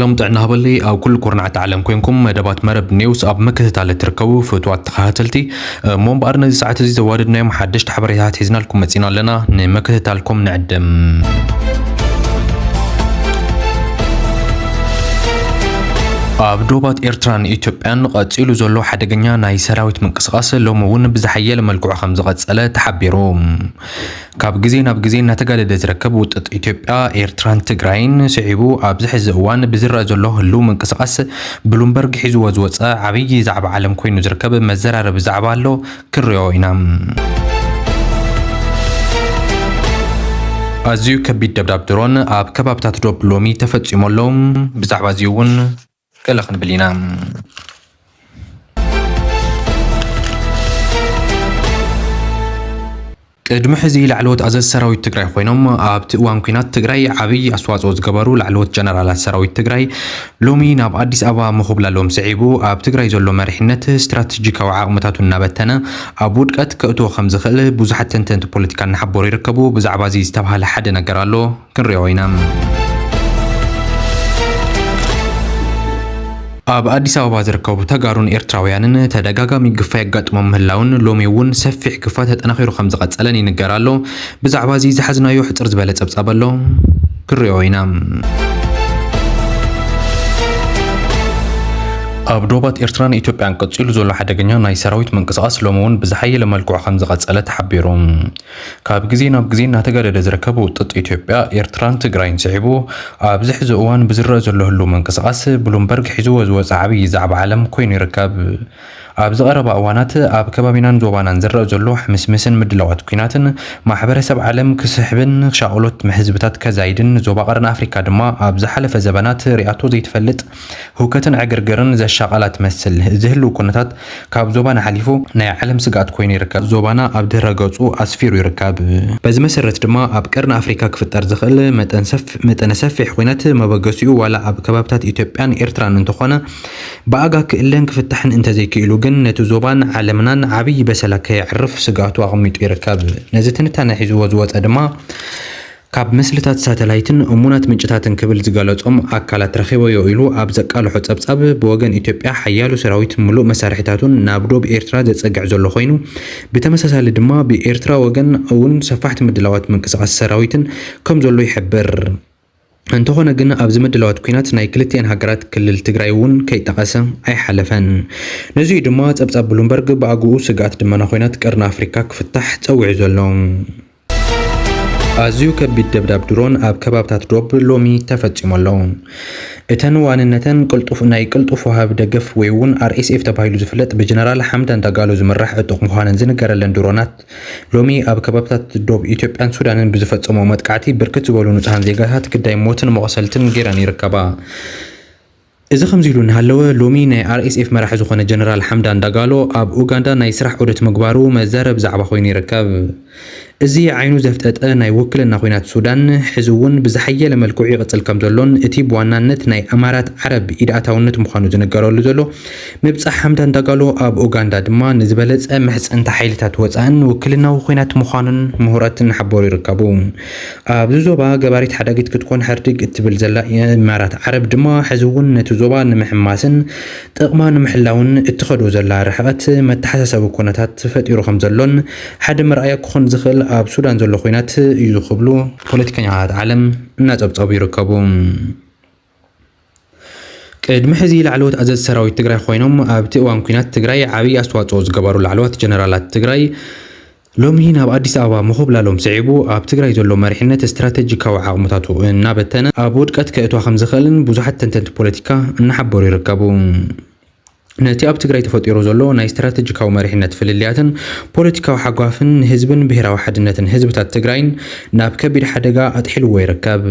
ሎም ጥዕና ሃበለይ ኣብ ኩሉ ኩርናዓት ዓለም ኮንኩም መደባት መረብ ኒውስ ኣብ ምክትታል እትርከቡ ፍትዋት ተኸታተልቲ፣ እሞ እምበኣር ነዚ ሰዓት እዚ ዘዋደድናዮም ሓደሽቲ ሓበሬታት ሒዝናልኩም መጺና ኣለና። ንምክትታልኩም ንዕድም። ኣብ ዶባት ኤርትራን ኢትዮጵያን ቀጺሉ ዘሎ ሓደገኛ ናይ ሰራዊት ምንቅስቓስ ሎሚ እውን ብዝሓየለ መልክዑ ከም ዝቐጸለ ተሓቢሩ። ካብ ግዜ ናብ ግዜ እናተጋደደ ዝርከብ ውጥጥ ኢትዮጵያ፣ ኤርትራን ትግራይን ስዒቡ ኣብዚ ሕዚ እዋን ብዝረአ ዘሎ ህልው ምንቅስቓስ ብሉምበርግ ሒዝዎ ዝወፀ ዓብዪ ዛዕባ ዓለም ኮይኑ ዝርከብ መዘራረቢ ዛዕባ ኣሎ፣ ክንሪኦ ኢና። ኣዝዩ ከቢድ ደብዳብ ድሮን ኣብ ከባብታት ዶብ ሎሚ ተፈጺሙ ኣሎ። ብዛዕባ እዚ እውን ገለ ክንብል ኢና። ቅድሚ ሕዚ ላዕለዎት ኣዘዝቲ ሰራዊት ትግራይ ኮይኖም ኣብቲ እዋን ኲናት ትግራይ ዓብዪ ኣስተዋፅኦ ዝገበሩ ላዕለዎት ጀነራላት ሰራዊት ትግራይ ሎሚ ናብ ኣዲስ ኣበባ ምኹብላሎም ስዒቡ ኣብ ትግራይ ዘሎ መሪሕነት ስትራቴጂካዊ ዓቕምታቱ እናበተነ ኣብ ውድቀት ከእትዎ ከም ዝኽእል ብዙሓት ተንተንቲ ፖለቲካ እናሓበሩ ይርከቡ። ብዛዕባ እዚ ዝተባህለ ሓደ ነገር ኣሎ። ክንሪኦ ኢና። ኣብ ኣዲስ ኣበባ ዝርከቡ ተጋሩን ኤርትራውያንን ተደጋጋሚ ግፋ የጋጥሞም ምህላውን ሎሚ እውን ሰፊሕ ግፋ ተጠናኺሩ ከም ዝቐጸለን ይንገር ኣሎ። ብዛዕባ እዚ ዝሓዝናዮ ሕጽር ዝበለ ጸብጻብ ኣሎ። ክንሪኦ ኢና። ኣብ ዶባት ኤርትራን ኢትዮጵያን ቀጺሉ ዘሎ ሓደገኛ ናይ ሰራዊት ምንቅስቓስ ሎሚ እውን ብዝሓየለ መልክዑ ከም ዝቐጸለ ተሓቢሩ። ካብ ግዜ ናብ ግዜ እናተጋደደ ዝርከብ ውጥጥ ኢትዮጵያ፣ ኤርትራን ትግራይን ስዒቡ፣ ኣብዚ ሕዚ እዋን ብዝረአ ዘሎ ህሉው ምንቅስቓስ ብሉምበርግ ሒዝዎ ዝወፀ ዓብዪ ዛዕባ ዓለም ኮይኑ ይርከብ። ኣብዚ ቀረባ እዋናት ኣብ ከባቢናን ዞባናን ዝረአ ዘሎ ሕምስምስን ምድላዋት ኲናትን ማሕበረሰብ ዓለም ክስሕብን ሻቕሎት ህዝብታት ከዛይድን፣ ዞባ ቀርኒ ኣፍሪካ ድማ ኣብ ዝሓለፈ ዘበናት ሪኣቶ ዘይትፈልጥ ህውከትን ዕግርግርን ዘሻቐላ ትመስል። እዚ ህልው ኩነታት ካብ ዞባና ሓሊፉ ናይ ዓለም ስግኣት ኮይኑ ይርከብ። ዞባና ኣብ ድህረ ገጹ ኣስፊሩ ይርከብ። በዚ መሰረት ድማ ኣብ ቀርኒ ኣፍሪካ ክፍጠር ዝኽእል መጠን ሰፍ-፣ መጠነ ሰፊሕ ኲናት መበገሲኡ ዋላ ኣብ ከባብታት ኢትዮጵያን ኤርትራን እንተኾነ ብኣጋ ክእለን ክፍታሕን እንተዘይክኢሉ ግን ነቲ ዞባን ዓለምናን ዓብዪ በሰላ ከየዕርፍ ስግኣቱ ኣቐሚጡ ይርከብ። ነዚ ትንታነ ሒዝዎ ዝወጸ ድማ ካብ ምስልታት ሳተላይትን እሙናት ምንጭታትን ክብል ዝገለጾም ኣካላት ረኺበዮ ኢሉ ኣብ ዘቃልሖ ጸብጻብ፣ ብወገን ኢትዮጵያ ሓያሎ ሰራዊት ምሉእ መሳርሒታቱን ናብ ዶብ ኤርትራ ዘጸግዕ ዘሎ ኮይኑ፣ ብተመሳሳሊ ድማ ብኤርትራ ወገን እውን ሰፋሕቲ ምድላዋት ምንቅስቓስ ሰራዊትን ከም ዘሎ ይሕብር። እንተኾነ ግን ኣብዚ ምድላዋት ኲናት ናይ ክልቲኤን ሃገራት ክልል ትግራይ እውን ከይጠቐሰ ኣይሓለፈን። ነዚኡ ድማ ጸብጻብ ብሉምበርግ ብኣግኡ ስግኣት ደመና ኲናት ቀርኒ ኣፍሪካ ክፍታሕ ጸዊዑ ዘሎ። ኣዝዩ ከቢድ ደብዳብ ድሮን ኣብ ከባብታት ዶብ ሎሚ ተፈጺሙ ኣሎ። እተን ዋንነተን ቅልጡፍ፣ ናይ ቅልጡፍ ወሃቢ ደገፍ ወይ እውን ኣር ኤስ ኤፍ ተባሂሉ ዝፍለጥ ብጀነራል ሓምዳን ዳጋሎ ዝምራሕ ዕጡቕ ምዃነን ዝንገረለን ድሮናት ሎሚ ኣብ ከባብታት ዶብ ኢትዮጵያን ሱዳንን ብዝፈጸሞ መጥቃዕቲ ብርክት ዝበሉ ንጹሃን ዜጋታት ግዳይ ሞትን መቑሰልትን ገይረን ይርከባ። እዚ ከምዚ ኢሉ እናሃለወ፣ ሎሚ ናይ ኣር ኤስ ኤፍ መራሒ ዝኾነ ጀነራል ሓምዳን ዳጋሎ ኣብ ኡጋንዳ ናይ ስራሕ ዑደት ምግባሩ መዛረቢ ዛዕባ ኮይኑ ይርከብ። እዚ ዓይኑ ዘፍጠጠ ናይ ውክልና ኲናት ሱዳን፣ ሕዚ እውን ብዝሓየለ መልክዑ ይቕጽል ከም ዘሎን፣ እቲ ብዋናነት ናይ እማራት ዓረብ ኢድ ኣታውነት ምዃኑ ዝንገረሉ ዘሎ ምብጻሕ ሓምዳን ዳጋሎ ኣብ ኡጋንዳ ድማ ንዝበለጸ መሕጸንታ ሓይልታት ወጻእን ውክልናዊ ኲናት ምዃኑን ምሁራት እናሓበሩ ይርከቡ። ኣብዚ ዞባ ገባሪት ሓዳጊት ክትኮን ሕርድግ እትብል ዘላ ኢማራት ዓረብ ድማ፣ ሕዚ እውን ነቲ ዞባ ንምሕማስን ጥቕማ ንምሕላውን እትኸዶ ዘላ ርሕቐት መተሓሳሰቢ ኩነታት ፈጢሩ ከም ዘሎን፣ ሓደ መርኣያ ክኾን ዝኽእል ኣብ ሱዳን ዘሎ ኲናት እዩ ክብሉ ፖለቲከኛታት ዓለም እናጸብጸቡ ይርከቡ። ቅድሚ ሕዚ ላዕለዎት ኣዘዝቲ ሰራዊት ትግራይ ኮይኖም ኣብቲ እዋን ኲናት ትግራይ ዓብዪ ኣስተዋፅኦ ዝገበሩ ላዕለዎት ጀነራላት ትግራይ ሎሚ ናብ ኣዲስ ኣበባ ምኹብላሎም ስዒቡ፣ ኣብ ትግራይ ዘሎ መሪሕነት ስትራተጂካዊ ዓቕምታቱ እናበተነ ኣብ ውድቀት ከእትዋ ከም ዝኽእልን ብዙሓት ተንተንቲ ፖለቲካ እናሓበሩ ይርከቡ። ነቲ ኣብ ትግራይ ተፈጢሩ ዘሎ ናይ ስትራተጂካዊ መሪሕነት ፍልልያትን ፖለቲካዊ ሓጓፍን ንህዝብን ብሄራዊ ሓድነትን ህዝብታት ትግራይን ናብ ከቢድ ሓደጋ ኣጥሒልዎ ይርከብ።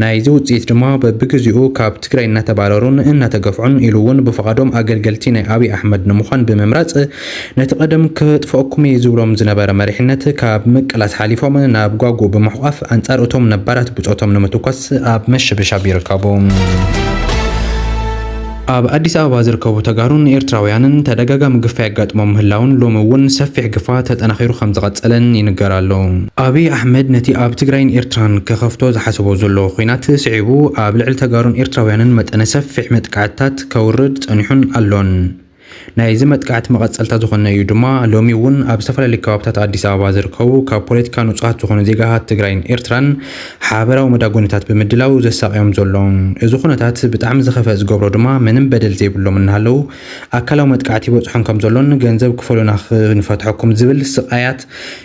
ናይዚ ውፅኢት ድማ በብግዜኡ ካብ ትግራይ እናተባረሩን እናተገፍዑን ኢሉ እውን ብፍቓዶም ኣገልገልቲ ናይ ኣብይ ኣሕመድ ንምዃን ብምምራፅ ነቲ ቀደም ከጥፍአኩም እየ ዝብሎም ዝነበረ መሪሕነት ካብ ምቅላስ ሓሊፎም ናብ ጓጉ ብምሕቋፍ ኣንፃር እቶም ነባራት ብፆቶም ንምትኳስ ኣብ መሸብሻብ ይርከቡ። ኣብ ኣዲስ ኣበባ ዝርከቡ ተጋሩን ኤርትራውያንን ተደጋጋሚ ግፋ የጋጥሞም ምህላውን ሎሚ እውን ሰፊሕ ግፋ ተጠናኺሩ ከም ዝቐጸለን ይንገር ኣሎ። ኣብይ ኣሕመድ ነቲ ኣብ ትግራይን ኤርትራን ከኸፍቶ ዝሓሰቦ ዘሎ ኹናት ስዒቡ ኣብ ልዕሊ ተጋሩን ኤርትራውያንን መጠነ ሰፊሕ መጥቃዕትታት ከውርድ ጸኒሑን ኣሎን። ናይዚ መጥቃዕቲ መቐጸልታ ዝኾነ እዩ ድማ ሎሚ እውን ኣብ ዝተፈላለዩ ከባብታት ኣዲስ ኣበባ ዝርከቡ ካብ ፖለቲካ ንጹሃት ዝኾኑ ዜጋታት ትግራይን ኤርትራን ሓበራዊ መዳጎኒታት ብምድላው ዘሳቕዮም ዘሎ። እዚ ኩነታት ብጣዕሚ ዝኸፍአ ዝገብሮ ድማ ምንም በደል ዘይብሎም እናሃለዉ ኣካላዊ መጥቃዕቲ ይበጽሖም ከም ዘሎን ገንዘብ ክፈሉና ክንፈትሐኩም ዝብል ስቓያት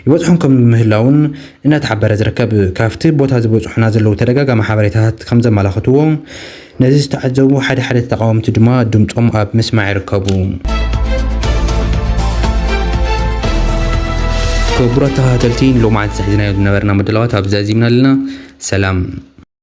ይበጽሖም ከም ምህላውን እናተሓበረ ዝርከብ። ካብቲ ቦታ ዝበጽሑና ዘለዉ ተደጋጋሚ ሓበሬታታት ከም ዘመላኽትዎ ነዚ ዝተዓዘቡ ሓደ ሓደ ተቃወምቲ ድማ ድምጾም ኣብ ምስማዕ ይርከቡ። ክቡራት ተኸታተልቲ ንሎማዓንቲ ዝሒዝናዮ ዝነበርና ምድላዋት ኣብዚ ዛዚምና ኣለና። ሰላም።